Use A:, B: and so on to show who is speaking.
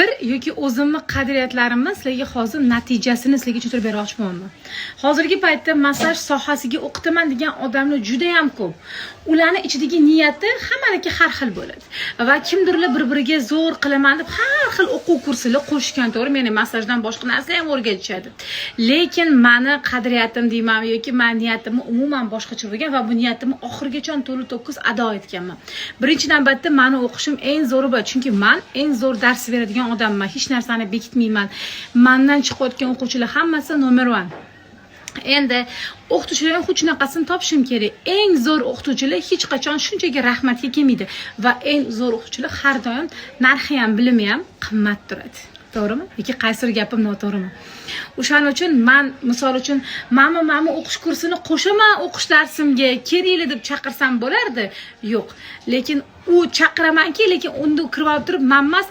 A: Sir yoki o'zimni qadriyatlarimni sizlarga hozir natijasini sizlarga tushuntirib bermoqchi bo'lyapman. Hozirgi paytda massaj sohasiga o'qitaman degan odamlar juda ham ko'p. Ularni ichidagi niyati hammaniki har xil bo'ladi va kimdirlar bir biriga zo'r qilaman deb har xil o'quv kurslar qo'shgan, to'g'ri, meni massajdan boshqa narsa ham o'rgatishadi. Lekin mani qadriyatim deymanmi yoki mani niyatimni umuman boshqacha bo'lgan va bu niyatimni oxirigacha to'la to'kis ado etganman. Birinchi navbatda mani o'qishim eng zo'ri bo'ladi, chunki man eng zo'r dars beradigan odamman, hech narsani bekitmayman. Mandan chiqayotgan o'quvchilar hammasi номер 1. Endi o'qituvchilarni xuddi shunaqasini topishim kerak. Eng zo'r o'qituvchilar hech qachon shunchaki rahmatga kelmaydi va eng zo'r o'qituvchilar har doim narxi ham, bilimi ham qimmat turadi, to'g'rimi yoki qaysidir gapim noto'g'rimi? O'shaning uchun man, misol uchun, mana o'qish kursini qo'shaman o'qish darsimga, kelinglar deb chaqirsam bo'lardi. Yo'q, lekin u chaqiramanki, lekin unda kirib olib turib man emas.